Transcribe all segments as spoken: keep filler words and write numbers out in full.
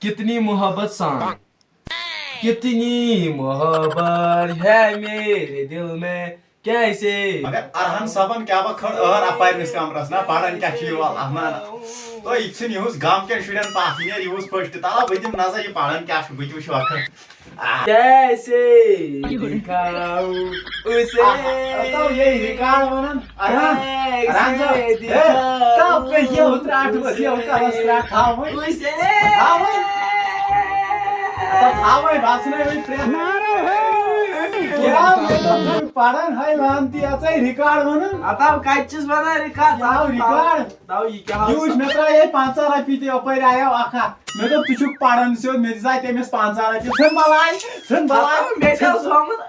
کتنی محبت سان، کتنی محبت ہے میرے دل میں، کیسے؟ مگر ارحن صٲبن کیٛاہ بہ کھٔڑ ٲر اپارِ نِس کمرس نا، پران کیٛاہ چھُ یہِ وَل احمد؟ تہٕ یہِ ژھٕن یِہُس گامہٕ کٮ۪ن شُرٮ۪ن پتھ، یہِ نیرِ یِہُس پٔژھۍ تہِ۔ تَلہ بہٕ دِمہٕ نظر یہِ پران کیٛاہ چھُ، بہٕ تہِ وٕچھٕ ٲخٕر۔ کیسے دکھاؤں اسے؟ آہا، تو یہی ریکارڈ ونان۔ ارحن، ارحن صٲب، کیسے ہے، دکھاؤں تو پہ یہ اترا اٹھ بس یہ اترا بس ترا تھاوٕنۍ۔ اسے؟ تھاوٕنۍ؟ تو تھاوٕنۍ، بس نے وۄنۍ پرٛٮ۪تھ۔ کیٛاہ مےٚ دوٚپ ژٕ پران ہے لانتی اژے ریکارڈ ونان۔ اتاو کتہِ چھُس ونان ریکارڈ؟ تھاو ریکارڈ۔ تھاو یہِ کیٛاہ یہِ وٕچھ، مےٚ ترٛایے پنٛژاہ رۄپیہِ تہِ یپٲرۍ آیو اکھ اکھ۔ مےٚ دوٚپ، "ژٕ چھُکھ پران سیوٚد، مےٚ دِژاے تٔمِس پنٛژاہ رۄپیہِ۔ ژھٕن بلاے، ژھٕن بلاے۔ مےٚ چھا تھومُت؟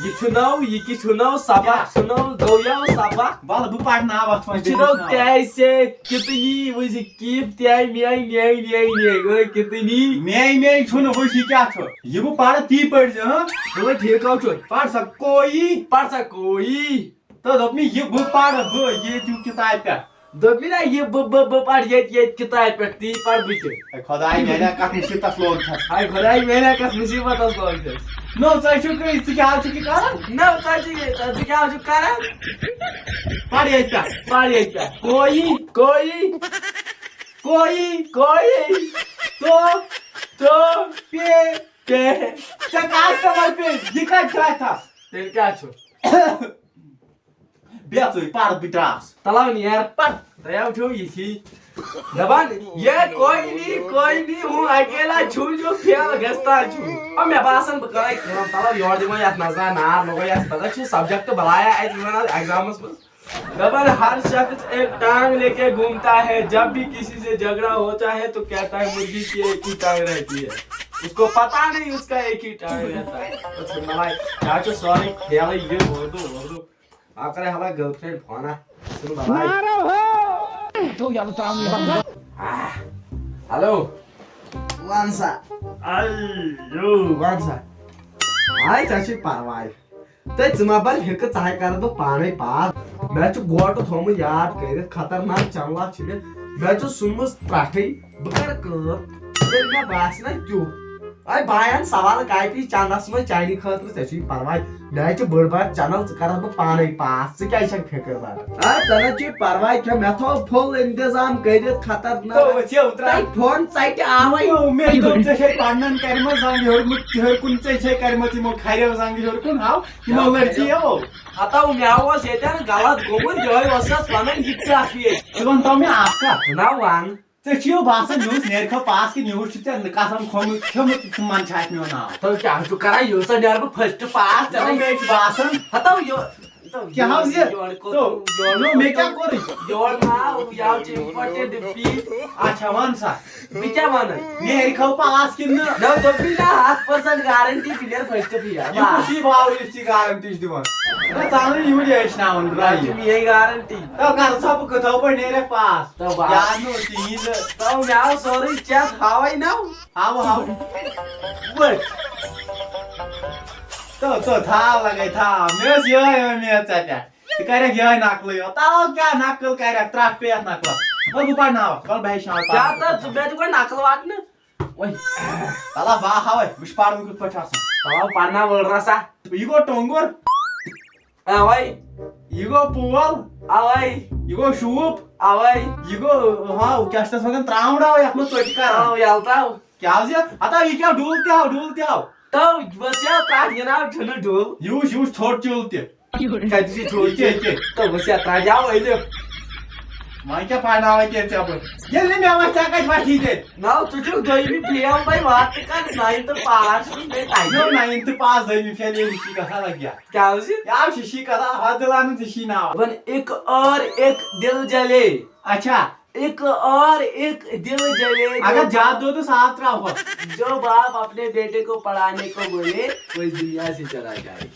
یہِ چھُ ناو، یہِ کہِ چھُ ناو سبق، چھُ ناو گویا سبق۔ وَلہٕ بہٕ پرناو اَتھ وۄنۍ، یہِ چھُ ناو تٔمِس ناو۔ کیسے کتنی وٕزِ کیف تہِ آیہِ میٛٲنۍ، میٛٲنۍ، میٛٲنۍ، میٛٲنۍ، گٔے کتنی۔ میٛٲنۍ، میٛٲنۍ چھُنہٕ، وٕچھ یہِ کیٛاہ چھُ۔ یہِ بہٕ پرٕ تی پٔرۍ زِ، ہاں؟ دوٚپمَے ٹھیٖک حظ چھُ۔ پَر سا کویی۔ پَر سا کویی۔ تہٕ دوٚپ مےٚ، یہِ بہٕ پَرٕ، بہٕ ییٚتہِ کِتابہِ پٮ۪ٹھ۔ دوٚپمَے نا، یہِ بہٕ، بہٕ، بہٕ پَرٕ ییٚتہِ، ییٚتہِ کِتابہِ پٮ۪ٹھ، تی پَرٕ بہٕ تہِ۔ ہے خۄداے میٛانہِ کَتھ مُصیٖبتَس لوٚگ چھَس۔ ہے خۄداے میٛانہِ کَتھ مُصیٖبتَس لوٚگ چھَس۔ نو، ژٕ چھُکھ، ژٕ کیٛاہ چھُکھ یہِ کَران؟ نو، ژٕ چھُکھ یہِ، ژٕ کیٛاہ چھُکھ کَران؟ پَر ییٚتہِ پٮ۪ٹھ۔ پَر ییٚتہِ پٮ۪ٹھ۔ کویی، کویی، کویی، کویی، تو، تو، پے، پے۔ ژےٚ کَتھ چھےٚ وۄنۍ پے؟ یہِ کَتہِ چھُ اَتھَس؟ تیٚلہِ کیٛاہ چھُ؟ بیٚہہ ژٕے، پَر بہٕ درٛاس۔ تَلو نیر۔ پَر۔ تۄہہِ آو چھُو یِتھی۔ دَپان، "یہ کوئی نہیں، کوئی نہیں، ہوں اکیلا چھُ جو فیل گژھتا چھُ۔" او، مےٚ باسان، بہٕ کَرے کٲم، تَلو یورٕ دِمو یَتھ نظر، نار لوگو یَتھ، پَتہ چھُ subject بَلایا اَتہِ یِوان آز examس منٛز۔ دَپان، "ہر شخص ایک ٹانگ لے کے گھومتا ہے، جب بھی کسی سے جھگڑا ہوتا ہے تو کہتا ہے، 'مرغی کی ایک ہی ٹانگ رہتی ہے، اس کو پتا نہیں اس کا ایک ہی ٹانگ رہتا ہے.'" تو چھُ مےٚ لَگہِ، کیٛاہ چھُ سورُے فیلٕے یہِ اردو، اردو۔ آ، کرے ہلا girlfriend فونا۔ سُہ بلاے۔ تو یلہٕ ترٛاوُن یہِ۔ آہ، ہیلو۔ وَن سا۔ ہیلو۔ وَن سا۔ آے، ژےٚ چھُے پرواے۔ تہٕ ژٕ ما بَر ہِکہٕ، ژٕ ہاے کَرٕ بہٕ پانَے پاس۔ مےٚ چھُ گوٹہٕ تھوٚومُت یاد کٔرِتھ، خطرناک چملا چھِ مےٚ۔ مےٚ چھُ سُمبُس پرٛٹھٕے۔ بہٕ کَرٕ کٲم۔ ییٚلہِ مےٚ باسہِ نا تیُتھ۔ اے بایَن سوال کاپی چندس منٛز چانہِ خٲطرٕ، ژےٚ چھُے پرواے۔ مےٚ چھِ بٔڑ بار channel، ژٕ کَرَتھ بہٕ پانَے پاس۔ ژٕ کیٛازِ چھَکھ فِکر بَران؟ آ، ژےٚ نہ چھُے پرواے کینٛہہ، مےٚ تھوٚو full انتظام کٔرِتھ خطرناک۔ تو ؤتھِو ترٛا۔ تۄہہِ فون ژَٹہِ آوَے۔ تو مےٚ دوٚپ ژےٚ چھے پَنٛنَن کَرِمَژ زنٛگہِ ہیوٚر، مُت ہیوٚر کُن، ژےٚ چھے کَرِمَژ یِمو کھَرٮ۪و زنٛگہِ ہیوٚر کُن، ہاو، یِمو کیٛاہ لٔڑکِیو۔ ہَتاو مےٚ اوس ییٚتٮ۪ن غلط گوٚمُت، یِہوٚے اوس اَتھ وَنان، یہِ کیٛاہ چھُ ییٚتہِ؟ ژٕ وَن تو مےٚ اَکھ کَتھ۔ نہ وَن۔ ژےٚ چھُے باسان، مےٚ اوس نیرِ خٲر پاس کِنہٕ یِہُس چھُ ژےٚ قسم کھوٚمُت، کھیوٚمُت، ژٕ من چھُ اَتہِ میون ناو۔ تو کیٛاہ چھُ کران، یوٗژاہ نیرٕ بہٕ first pass، نہ، ژےٚ مےٚ چھُ باسان۔ ہتو یو-، تو کیٛاہ حظ یہِ؟ یورٕ کوٚت، تو یورٕ نو، مےٚ کوٚت، کیٛاہ کوٚرُے؟ یورٕ ناو، یہِ حظ چھُ important fee۔ اچھا، وَن سا۔ بہٕ کیٛاہ وَنہٕ؟ نیرِ خٲر پاس کِنہٕ نہٕ؟ نہ، دوٚپُے نہ، ہَتھ percent guarantee بہٕ نیرٕ first pass۔ یہِ کُس یہِ باوٕ یُس ژٕ guarantee چھِ دِوان؟ نہ، ژٕ اَن نہٕ یِہُنٛد یہِ ہیٚچھناوُن، نہ، یہِ چھِ میٛٲنۍ guarantee۔ تو کر ژٕ ہا بہٕ کِتھو پٲٹھۍ نیرَکھ پاس؟ تو بہٕ یاد نہٕ اوس کِہیٖنۍ تہٕ۔ تو مےٚ آو سورُے چٮ۪تھ ہاوَے نو۔ ہاو، ہاو۔ وٕچھ۔ تو، تو، تھاو لگے، تھاو۔ مےٚ ٲس یِہوٚے اُمید ژےٚ پٮ۪ٹھ۔ ژٕ کَرَکھ یِہوٚے نقلٕے یوت۔ تو کیٛاہ نقل کَرَکھ، ترٛٹھ پیٚیَتھ نقلَس۔ وَلہٕ بہٕ پَرناوَکھ، وَلہٕ بہٕ ہیٚچھناوَکھ۔ کیٛاہ تہٕ ژٕ مےٚ تہِ گۄڈٕ نقل وَٹنہٕ؟ وۄنۍ۔ تَلہ بہٕ ہاوَے، وٕچھ پَرُن کِتھ پٲٹھۍ چھُ آسان۔ تَلہ پَرناو وٲر رَژھا۔ یہِ گوٚو ٹۄنٛگُر۔ اوے۔ یہِ گوٚو پول۔ اوے۔ یہِ گوٚو شوٗپ۔ اوے۔ یہِ گوٚو، ہاو، کیٛاہ چھِ تَتھ وَنان، ترٛامہٕ ڈَبہٕ یَتھ منٛز ژۄچہِ کَران۔ او، یَلہٕ ترٛاو۔ کیٛاہ حظ یہِ؟ ہتا یہِ کیٛاہ ڈُل تہِ ہاو، ڈُل تہِ ہاو۔ تو، بس یا تَتھ یہِ ناو چھُنہٕ ڈُل۔ یوٗس، یوٗس ژھوٚٹ چُل تہِ۔ کَتہِ چھُ ژھوٚٹ یہِ کیٛاہ، تہِ؟ یہِ کیٛاہ؟ تو، بس یا تَتھ یاو ألِف۔ وۄنۍ کیٛاہ پَرناوَے تیٚلہِ ژےٚ بہٕ؟ ییٚلہِ نہٕ مےٚ وَسہِ، ژےٚ کَتہِ وَسی تیٚلہِ؟ نو، ژٕ چھُکھ دوٚیمہِ فیل، وۄنۍ واتہٕ کَر ناینتھ پاس چھُ، بیٚیہِ تَتہِ۔ نو، ناینتھ پاس، دوٚیمہِ فیل، ییٚلہِ یہِ چھِ گژھان لَگہِ ہا۔ کیٛاہ حظ یہِ؟ یہِ آو شیٖشی کَتھا، ہَتھ دِلانَن ژےٚ شی ناو۔ وَن، اِک اور اِک دِل جلے۔ اچھا۔ اِک اور اِک دِل جلے۔ اگر زیادٕ دۄدَس آب ترٛاوہوس۔ جو باپ اپنے بیٹے کو پڑھانے کو بولے، وہ اس دنیا سے چلا جائے۔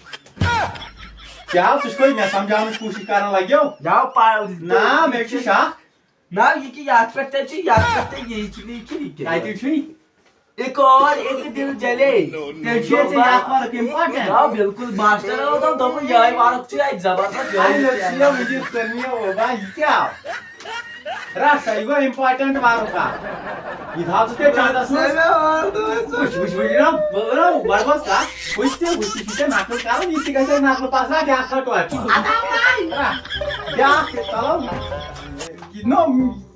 کیٛاہ ژٕ چھُکھ مےٚ سَمجھاونٕچ کوٗشِش کَران لَگیو؟ جاو پا-، نہ، مےٚ چھُ شک۔ نہ، یہِ کہِ یَتھ پٮ۪ٹھ تہِ چھِ، یَتھ پٮ۪ٹھ تہِ یی چھُنہٕ، یہِ چھُنہٕ یہِ کینٛہہ۔ کَتہِ چھُے؟ اِک اور اِک دِل جلے۔ تیٚلہِ چھُے ژےٚ یَتھ پَرٕ کَمہِ پٲٹھۍ؟ آ، بِلکُل، ماسٹر اوس دَپان، دوٚپُن، یِہوٚے ورُق چھُ اَتہِ زبردست، یِہوٚے اَمہِ لٔڑ چھُ چھِ یہِ وٕنہِ کٔرمٕژ، او با، یہِ کیٛاہ؟ رَٹھ سا، یہِ گوٚو important ورُک اکھ۔ یہِ تھاو ژٕ تیٚلہِ چندس منٛز۔ وٕچھ، وٕچھ، وٕچھ، یہِ نا، بہٕ وَنو، گۄڈٕ گوٚژھ کَتھ، وٕچھ تہِ، وٕچھ تہِ، یہِ چھُ ژےٚ نقل کَرُن، یہِ تہِ گژھِ نقل، پَتہٕ رَٹھ بیٛاکھ تھاو ٹوپہِ۔ رَٹھ۔ بیٛاکھ تہِ، چلو۔ یہِ نو،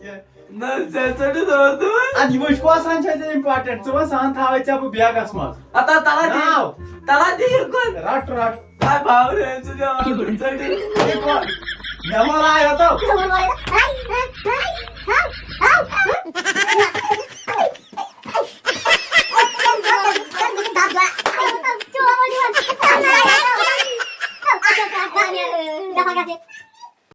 یہِ نہ، ژےٚ ژٔٹِتھ اوس نہٕ وۄنۍ۔ اَدٕ یہِ وٕچھ، کۄس ہن چھےٚ ژےٚ important؟ ژٕ وَن، سۄ ہن تھاوَے ژےٚ بہٕ بیگَس منٛز۔ اَتا تَلا دِ، ناو۔ تَلا دِ یہِ کُن۔ رَٹھ، رَٹھ۔ آ، باورٕ أمۍ سۭتۍ آو ژٔٹِتھ۔ یہِ کۄس؟ مےٚ وَن آے، ہَتو۔